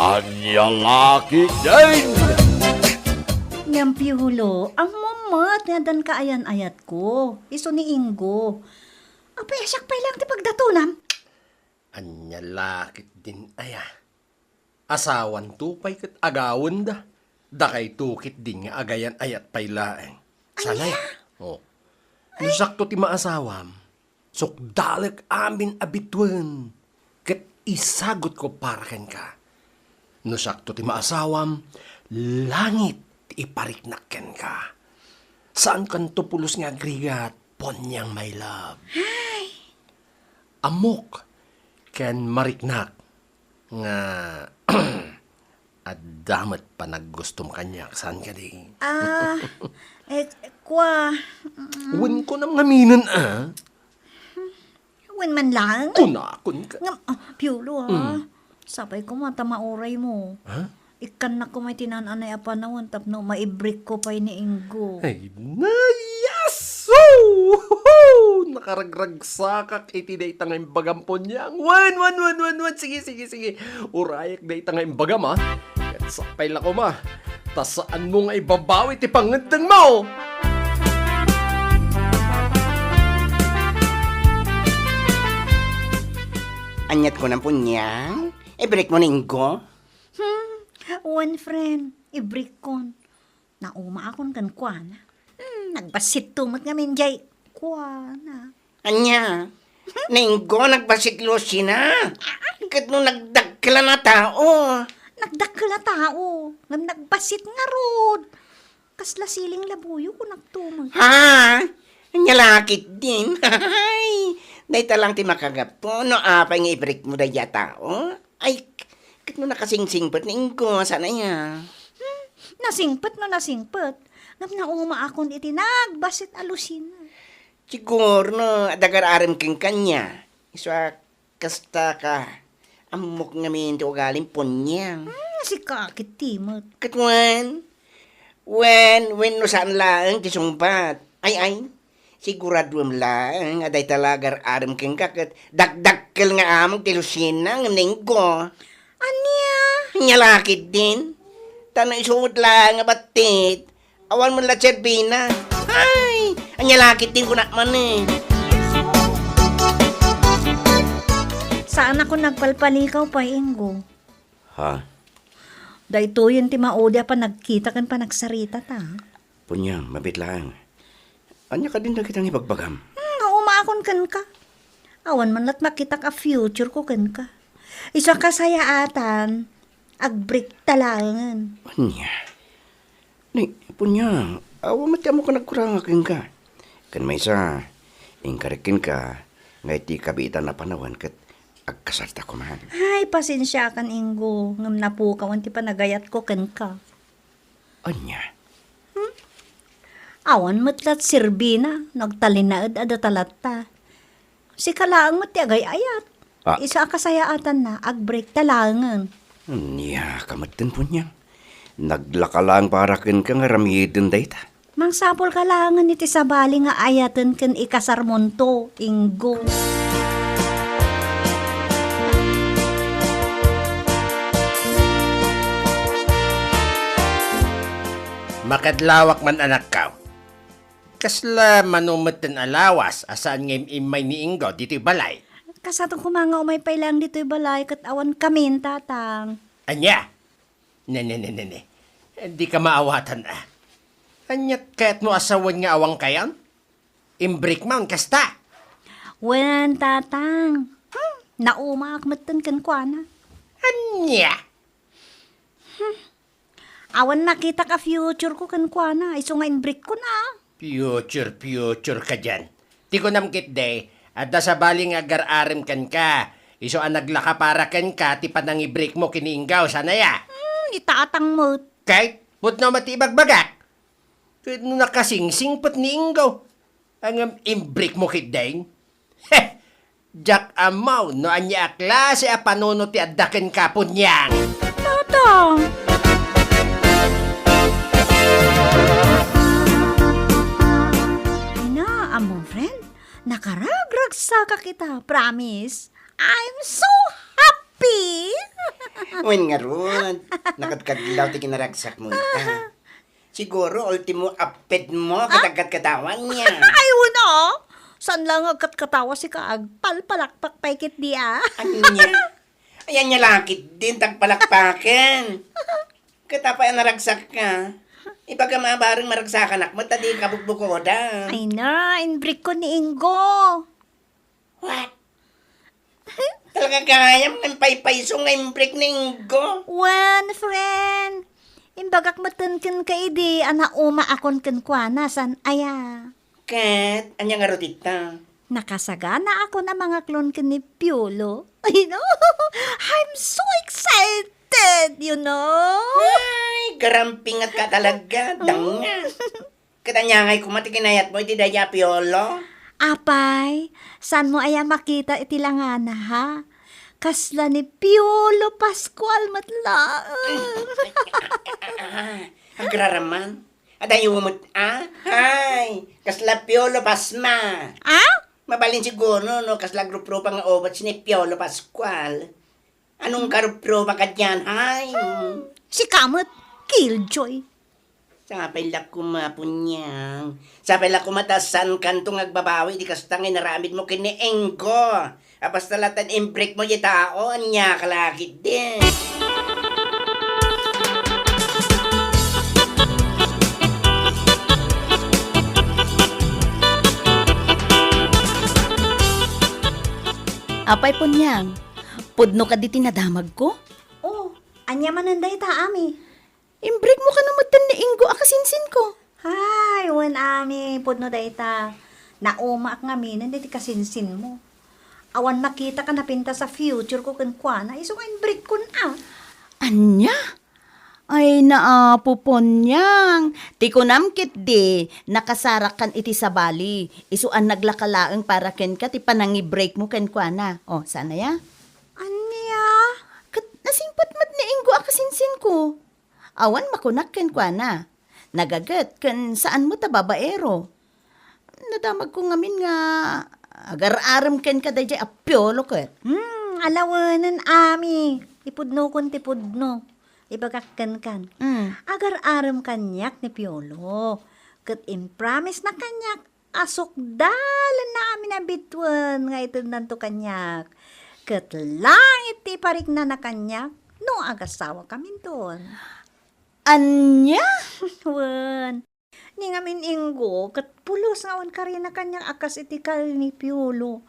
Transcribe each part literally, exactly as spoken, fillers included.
Ania la ketdin? Ngem Piolo, ammom met nga addan kaayan-ayatko, isu ni Ingo. Apay a siak pay laeng ti pagdatonam? Ania la ketdin aya? Asawanto pay ket agawenda. Dakayto ketdin nga agayan-ayat pay laeng. Ania? Sanay. Oh. No siakto ti maasawam, sukdalek amin a bituen, ket isagutko para kenka. No siakto ti maasawam, langit ti ipariknak kenka. Saankanto pulos nga agrigat, Ponyang my love. Ay! Ammok ken mariknak nga adda met panaggustom kaniak, saan kadi? Ah, eh, kua, mm. Wen kunam ngaminen, a? Wen man laeng? Kunakon ka. Ngem, ah, Piolo, ah. Mm. Sapay koma ta mauraymo. Ha? Ikkannak koma iti naan-anay a panawen tapno maibrikko pay ni Ingo. Ay, nayaso! Nakaragragsakak iti dayta nga imbagam, Ponyang. Wen, wen, wen, wen, wen. Sige, sige, sige. Urayek dayta nga imbagam, a. Ket sapay la koma. Ta saanmo nga ibabawi ti pangngeddengmo. Aniat kunam, Ponyang? Ibrikmo ni Ingo? Hmm, wen friend, ibrikkon. Naumaakon kenkuana. Hmm, nagbassit to met ngamin jay kuana. Ania? Ni Ingo nagbassit Lucina? Ket no nagdakkel a tao? Nagdakkel a tao, ngem nagbassit ngarud. Kasla siling labuyo, kunakto met. Ha? Ania la ketdin? Ay, dayta lang ti makagapu no apay nga ibrikmo daydiay a tao? Ay, ket no nakasingsingpet ni Ingo, saan aya? Hmm, nasingpet no nasingpet. Ngem naumaakon iti nagbassit a Lucina. Siguro no adda agar-arem kenka nia. Isu a kasta ka. Ammok ngamin ti ugalim, Ponyang. Hmm, sika ketdi met. Ket wen? Wen, wen no saan laeng ti sungbat. Ay, ay. Siguraduem laeng a dayta la agar-arem kenka ket dakdakkel nga among ti Lucina ngem ni Ingo. Ania? Ania la ketdin? Ta no isu met laeng a battit, awan met la serbina. Ay, ania la ketdin kunak manen? Saanakon nagpalpalikaw pay, Ingo. Ha? Daytoyen ti maudi a panagkita ken panagsaritata. Ponyang, mabiit laeng. Ania kadin dagita nga ibagbagam? Hmm, naumaakon kenka. Awan man la't makitak a future ko kenka. Isu a kasayaatan, agbreak ta laengen. Ania? Ni, Ponyang, awan met ti ammok a nagkuranga kenka. Ken maysa, inkarek kenka nga iti kabiitan a panawen ket agkasarta koman. Ay, pasensiakan, Ingo, ngem napukawan ti panagayatko kenka. Ania? Hmm? Awan met la't serbina no agtalinaed a data latta. Sika laeng met ti agay-ayat. Ah. Isu a kasayaatanna, agbreak ta laengen. Ania ka metten, Ponyang? Naglaka laeng para kenka nga aramiden dayta. Mangsapulka laengen iti sabali nga ayaten ken ikasarmonto, Ingo. Makadlawak man, anakko. Kasla mano metten a lawas a saan nga im-immay ni Ingo ditoy balay? Kasato koma nga umay pay laeng ditoy balay ket awan kamin, Tatang. Ania? Ne, ne, ne, ne, ne. Dika maawatan, a. Aniat kayatmo a sawen nga awan kayon? Imbreak man kasta? Wen, Tatang. Hmm, naumaak metten kenkuana. Ania? Hmm. Awan nakitak a future ko kenkuana, isu nga imbreak ko na. Future, future ka diyan. Ti kunam ketdi, adda sabali nga agar-arem kenka. Isu a naglaka para kenka ti panangibreak mo ken ni Ingo, saan aya? Hmm, ni Tatang met. Kay, pudno met ti ibagbagak. Ket no nakasingsingpet ni Ingo, ngem imbreak mo ketdin? Heh! Diak ammo no ania a klase a panunot ti adda kenka, Punyang. Tatang! Ina, ammom, friend, nakaragragsakak ita, promise. I'm so happy! Wen ngarud, nakadkadlaw ti kinaragsakmo ita. Siguro, ultimo appedmo ket agkatkatawa ania. Ay, wen a. Saan la nga agkatkatawa sika, agpalpalakpak pay ketdi a. Ania? Ay, ania la ketdin ti agpalakpaken. Ket apay a naragsakka? Ibagam a bareng maragsakanak met ta dika bukbukodan. Ay na, inbreak ko ni Ingo. What? Talaga gayam nga impaypayso nga inbreak ni Ingo? Wen, friend. Imbagak metten kenka idi a naumaakon kenkuana, saan aya? Ket ania ngarud ita? Nakasaganaakon a mangaklon ken ni Piolo. You know? I'm so excited, you know? Ay, garampingatka talaga, danga. Ket ania ngay koma ti kinayatmo iti daydiay a Piolo? Apay, saanmo aya makita iti langana, ha? Kasla ni Piolo Pascual met laeng. Agraraman? Adayo met, a? Ay, kasla Piolo Pasma. A? Mabalin siguro, no, kasla agruprupa nga ubas ni Piolo Pascual. Anong karuprupa kadian, hay? Hmm, sika met, Killjoy. Sapay la koma, Punyang. Sapay la koma ta saankanto nga agbabawi iti kasta nga inaramidmo ken ni Ingo. A, basta latta inbreak mo diay tao, ania ka la ketdi. Apay, Punyang, pudno kadi ti nadamagko? Oh, ania manen dayta, Ami? Inbreak mo kano metten ni Ingo a kasinsinko? Hay, wen, Ami, pudno dayta. Naumaak ngaminen iti kasinsinmo. Awan makitaka napintas a future ko kenkuana, isu nga inbreak kon a. Ania? Ay, naapo, Punyang. Ti kunam ketdi, nakasarakkan iti sabali. Isu a naglaka laeng para kenka ti panangibreak mo kenkuana. O, saan aya? Ania? Ket nasingpet met ni Ingo a kasinsinko. Awan makunak kenkuana. Nagaget ken saan met a babaero. Nadamagko ngamin nga agar-arem kenka daydiay a Piolo ket. Hmm, alawenen, Ami. Ipudnokon ti pudno. Ibagak kenkan. Hmm. Agar-arem kaniak ni Piolo. Ket impromise na kaniak a sukdalenna amin a bituen nga itednanto kaniak. Ket langit ti ipariknana kaniak no agasawakaminton. Ania? Wen. Ni ngamin Ingo, ket pulos nga awan karina kaniak a kas iti kari ni Piolo.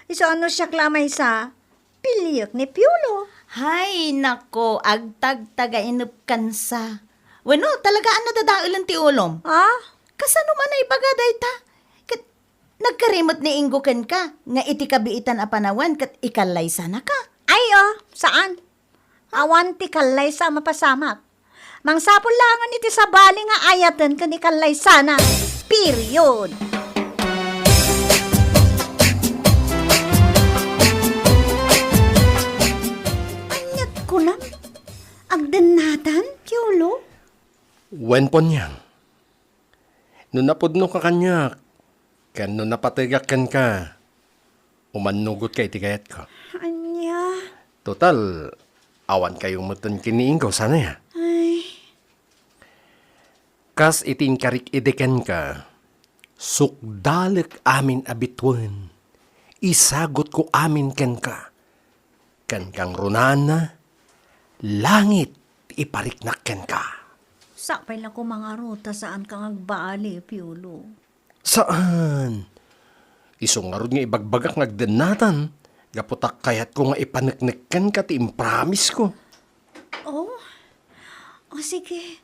Isu a no siak la a maysa, piliek ni Piolo. Hay, nako, agtagtagainepkansa. Wenno, talaga a nadadaelen ti ulom. Ah? Kasano man a ibaga dayta? Ket nagkari met ni Ingo kenka nga iti kabiitan a panawen ket ikallaysanaka. Ay, o, saan? Awan ti kallaysa a mapasamak. Mangsapul laengen iti sabali nga ayaten ken ikallaysanak. Period. Ania't kunam? Agdennatan, Piolo? Wen, Punyang. No napudnoka kaniak, ken no napategak kenka, umannugotka iti kayatko. Ania? Total, awankayo metten ken ni Ingo, saan aya? Ay. Kas iti inkarik idi kenka, sukdalek amin a bituen, isagutko amin kenka, ken kangrunaan, langit ti ipariknak kenka. Sapay la koma ngarud ta saanka nga agbali, Piolo. Saan? Isu ngarud nga ibagbagak nga agdennatan, gapu ta kayatko nga ipaneknek kenka ti impromisesko. Oh? O sige,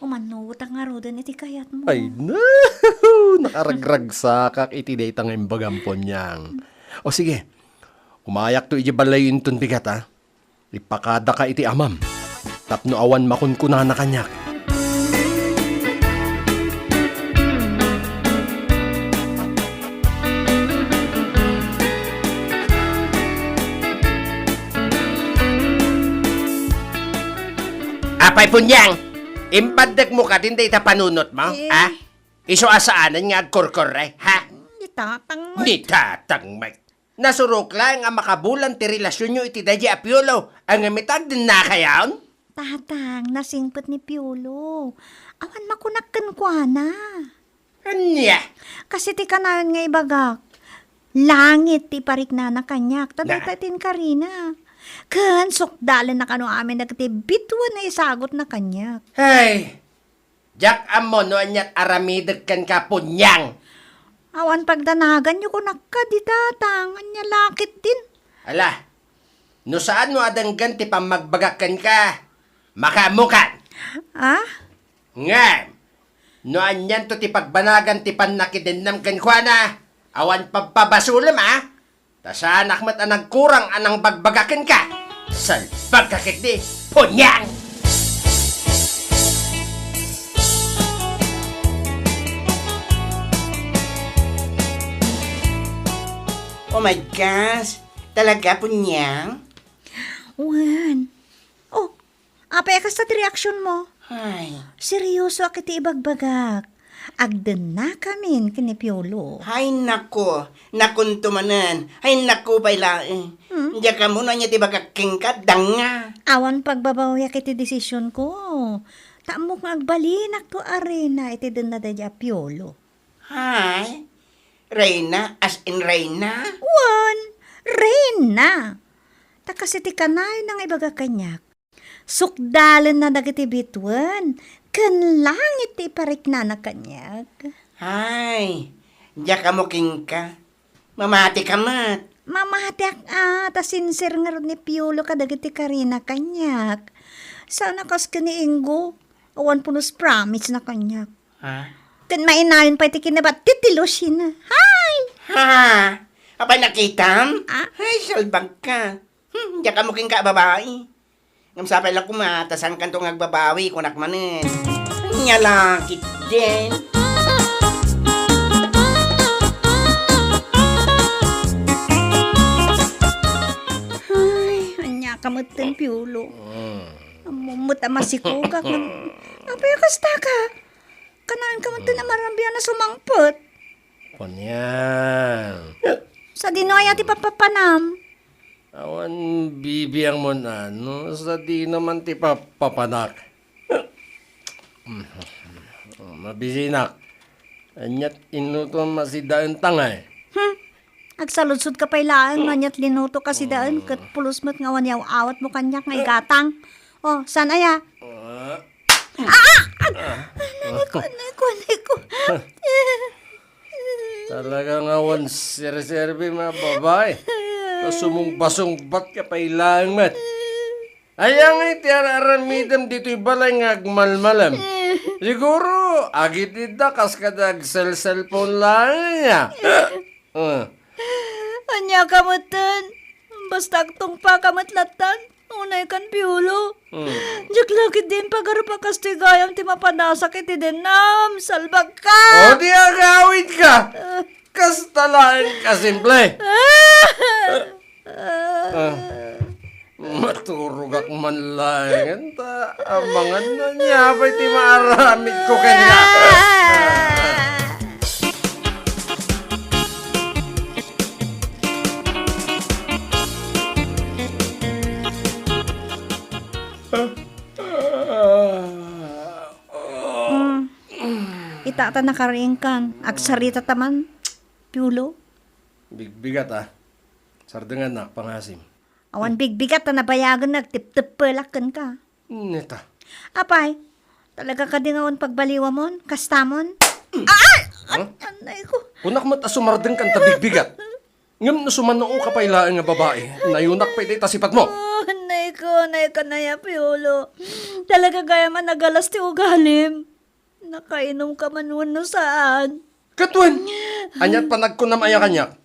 umannugotak ngaruden iti kayatmo. Ay, no! Nakaragragsakak iti dayta nga imbagam, Punyang. O sige, umayakto idiay balay inton bigat, a. Ipakadaka iti amam, tapno awan makunkunana kaniak. Apay, Punyang, impaddekmo kadin dayta panunotmo, eh, a? Isu a saanen nga agkurkurre, ha? Ni tatang met. Ni tatang met. Nasurok laeng a makabulan ti relasionyo iti daydi a Piolo, ngem ita agdennakayon? Tatang, nasingpet ni Piolo. Awan makunak kenkuana. Ania? Kas iti kanayon nga ibagak, langit ti ipariknana kaniak, ta Na- dayta ti inkarina. Ken sukdalenna kano amin dagiti bituen a isagutna kaniak. Hay! Diak ammo no aniat aramidek kenka, Punyang! Awan pagdanaganyo kunakka, di tatang, ania la ketdin? Ala, no saan no a denggen ti pammagbagak kenka, makaammokan. Ah? Ngem, no anianto ti pagbanagan ti pannakidennam kenkuana, awan pagpabasolem, a? Ta saanak met a nagkurang a nangbagbagak kenka. Salbagka ketdi, Punyang! Oh my gosh! Talaga, Punyang? Wen. Oh, apay a kasta ti reaksionmo? Ay. Seriosoak iti ibagbagak. Agdennakamin ken ni Piolo. Ay, naku. Nakunto manen. Ay, naku, pay laeng. Hmm? Diak ammo no ania ti ibagak kenka, danga. Awan pagbabawiak iti desisionko. Ta ammok nga agbalinakto a reyna iti denna daydi a Piolo. Ay? Reyna? As in reyna? Wen, reyna. Ta kas iti kanayonda nga ibaga kaniak, sukdalenna dagiti bituen, ken langit ti ipariknana kaniak. Ay, diak ammo kenka. Mamatika met. Mamatiak a, ta sincere ngarud ni Piolo kadagiti karina kaniak. Saan a kas ken ni Ingo, awan pulos promise na kaniak. Ha? Ken mainayon pay ti kinabat ti tilusina. Hay! Ha? Apay nakitam? Ah? Ay, salbagka. Hmm, diak ammo kenka a babai. Ngem sapay la koma, ta saankanto nga agbabawi, kunak manen. Ania la ketdin? Ay, ania ka metten, Piolo. Mm. Ammom met a masikogak, ngem apay a kasta ka? Kanayon ka metten a marambian a sumangpet. Kuan yan. Sadino aya ti papapanam? Awan bibiangmon a, no sadino man ti papapanak. Mabisinak. Aniat inutom a sidaen tangay. Hmm. Agsaludsod ka pay laeng no aniat linuto ka sidaen ket pulos met nga awan yaw-awatmo kaniak nga igatang. Oh, saan aya? Ah. Ah! Ah! Anay ko, anay ko, anay ko. Talaga nga awan serserbi nga babai. Ta sumumbasungbat ka pay laeng met. Aya ngay ti ar-aramidem ditoy balay nga agmalmalem? Siguro, agitidda kas kada agselselpon laeng aya. Ah. Ania ka metten? Basta agtungpaka met lattan. Unay kan Piolo. Hmm. Diak la ketdi impagarup a kastoy gayam ti mapanasak iti dennam. Salbagka! O di agawidka! Ah. Kasta laeng ka simple. Ah. Ah. Maturogak man laeng, ta amangan no ania pay ti maaramidko kenka. Mm. Ita ta nakariingkan, agsarita ta man, Piolo. Bigbigat, a. Sardengannak, pangasim. Awan bigbigat ta nabayagen nga agtepteppelak kenka. Neta. Apay, talaga kadi nga awan pagbaliwamon? Kastamon? Ah! Huh? An-, anay ko. Kunak met a sumardengkan ta bigbigat. Ngem no sumannooka pay laeng nga babai, nayunak pay dayta sipatmo. Oh, anay ko, anay ka na ya, Piolo. Talaga gayam a nagalas ti ugalim. Nakainom ka man wenno saan? Ket wen, aniat panagkunam aya kaniak?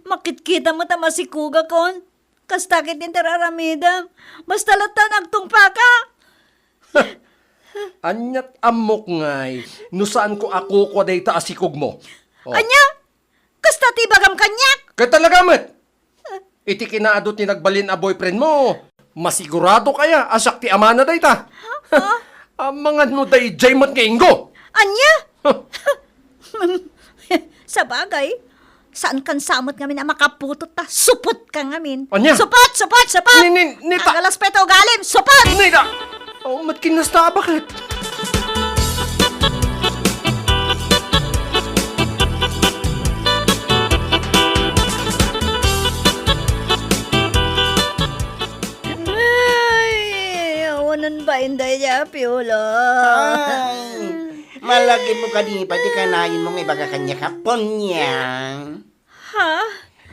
Makitkita met a masikogakon. Kasta ketdin ti ar-aramidem. Basta latta nga agtungpaka. Aniat ammok ngay no saanko a kukua dayta a sikogmo. Oh. Ania? Kasta ti ibagam kaniak? Ket talaga met! Iti kinaadu ti nagbalin a boyfriendmo, masigurado kaya a siak ti amana dayta? Ha? Amangan no daydiay met nga Ingo! Ania? Huh. Sabagay, Saankan sa met ngamin a makaputot ta supot ka ngamin. Ania? Supot, supot, supot! Ni, ni, ni ta- Agalas pa ita ugalim, supot! Ni da! Oh, mat kinasta, bakit? Ay, awanan ba inday ya, Piolo? Ay, malagipmo kadi pay ti kanayon mo nga ibaga kaniak a puniang. Ha?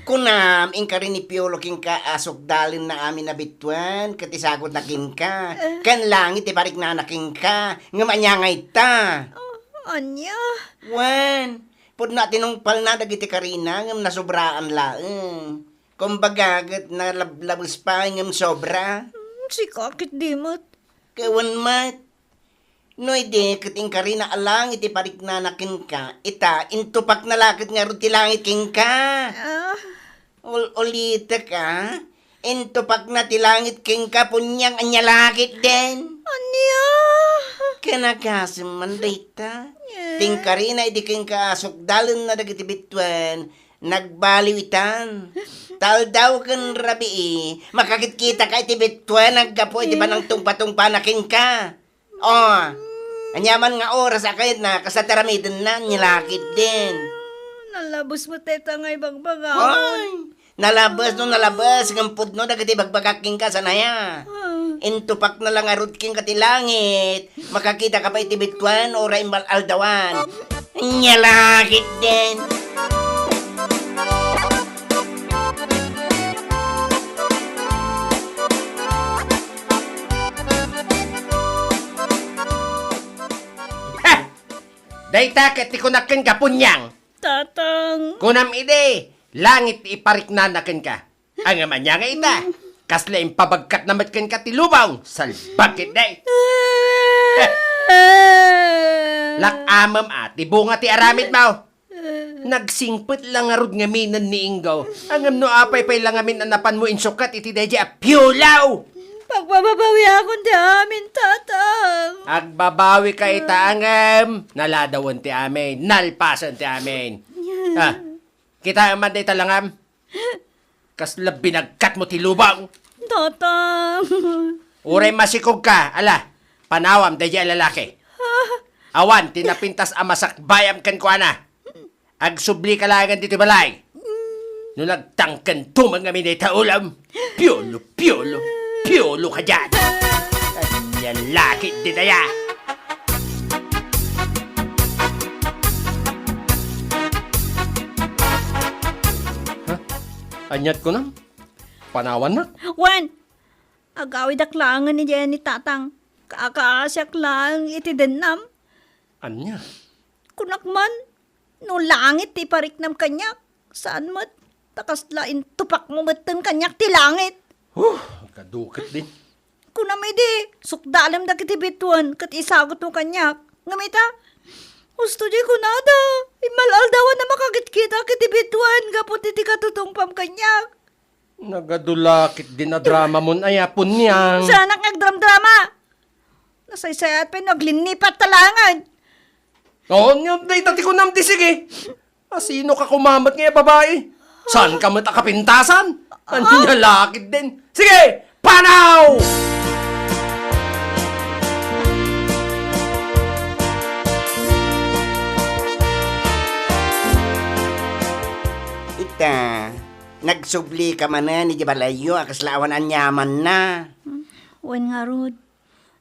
Kunam, inkari ni Piolo kenka a sukdalenna amin a bituen, ket isagutna kenka. Eh. Ken langit ti pariknana kenka, ngem ania nga ita? Oh, ania? Wen, pudno a tinungpalna dagiti karina, ngem nasobraan laeng. Kumbaga, ket nalablabes pay ngem sobra. Hmm, sika ket di met. Ket wen met. No idi ket inkarina a langit ti pariknana kenka, ita, intupakna la ket ngarud ti langit kenka. Ah. Ul-, ulitek, a? Intupakna ti langit kenka, puniang, ania la ketdin? Ania? Ken agasem man dayta. Eh. Ti inkarina idi kenka a sukdalenna dagiti bituen, nagbaliw itan. Ta aldaw ken rabii, makakitkitak iti bituen, aggapu iti panangtungpatungpana kenka. Oh, aniaman nga oras a kayatna, kasta ti aramidenna, ania la ketdin. Nalabes met dayta nga ibagbagam. Ay, nalabes no nalabes, ngem pudno dagiti ibagbagak kenka, saan aya? Ah. Intupakna la ngarud kenka ti langit, makakitaka pay iti bituen, uray imbal-aldawan. Ania la ketdin. Ha! Dayta ket ti kunak kenka, puniang. Tatang. Kunam idi, langit ti ipariknana kenka. Ngem ania nga ita? Kasla impabagkatna met kenka ti lubong, salbag ketdi. Lak-amem a, ti bunga ti aramidmo. Nagsingpet la ngarud ngaminen ni Ingo. Ngem no apay pay la ngamin a napanmo insukkat iti daydiay a piolo? Pagbababawiakon ti amin, Tatang. Agbabawika ita, ngem naladawen ti amin, nalpasen ti amin. Ah, kitaem man dayta langam. Kasla binagkatmo ti lubong. Tatang. Uray masikogka, ala, panawam daydiay a lalaki. Ah. Awan ti napintas a masakbayam kenkuana. Agsublika laengen ditoy balay. No nagtangken tumeng ngamin dayta ulam, piolo, piolo, piolo ka diay. Ania la ketdin aya? Ha? Aniat kunam? Panawannak? Wen, agawidak laengen idiay ni Tatang. Kakaasiak laeng iti dennam. Ania? Kunak man, no langit ti ipariknam kaniak, saan met, ta kasla intupakmo metten kaniak ti langit. Huh, agkadu ketdin. Kunam idi, sukdalem dagiti bituen ket isagutmo kaniak. Ngem ita, husto diay kunada, immal-aldawan a makakitkitak iti bituen gapu iti katutungpam kaniak. Nagadu la ketdin a dramamon aya, puniang. Saanak nga agdramdrama. Nasaysayat pay no aglinnipat ta laengen. Ania dayta ti kunam ti sige? Asino ka koma met nga babai? Saanka met a kapintasan? Ania la ketdin? Sige! Panaw! Ita, nagsublika manen idiay balayyo a kasla awan aniamanna. Hmm, wen ngarud.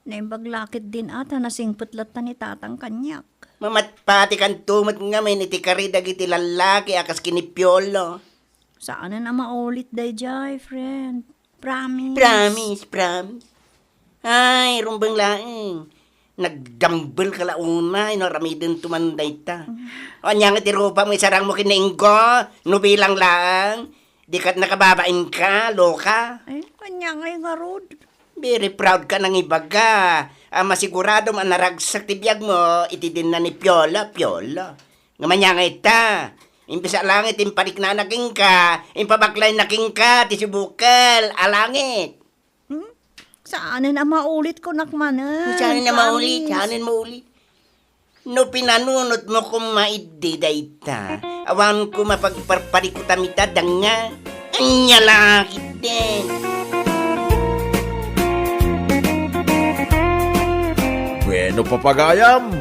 Naimbag la ketdin a ta nasingpet latta ni Tatang kaniak. Mamatpatikanto met ngamin iti kari dagiti lallaki a kas ken ni Piolo. Saanen a maulit daydiay, friend. Promise. Promise, promise. Ay, rumbeng laeng. Nagdambelka la unay no aramidenton man dayta. Ania nga ti rupam nga isarangmo ken ni Ingo? No bilang laeng, di ket nakababainka, loka. Ay, ania ngay ngarud? Very proud ka nangibaga a masiguradom a naragsak ti biagmo iti denna ni Piolo, Piolo. Ngem ania nga ita? Imbes a langit ti impariknana kenka, impabaklayna kenka ti sibukel a langit. Hmm? Saanen a maulit kunak manen, saanen a maulit, promise. Saanen maulit. No pinanunotmo koma idi dayta, awan koma pagparparikutam ita, danga. Ania la ketdin. Bueno, papagayam,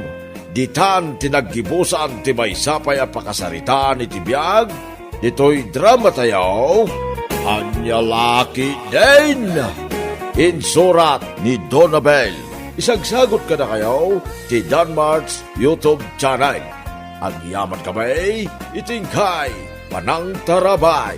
ditan ti naggibusan ti maysa pay a pakasaritaan iti biag ditoy dramatayo, Ania la ketdin. Insurat ni Donabel. Isagsagut kadakayo ti Danmart's YouTube channel. Agyaman kami iti inkay panangtarabay.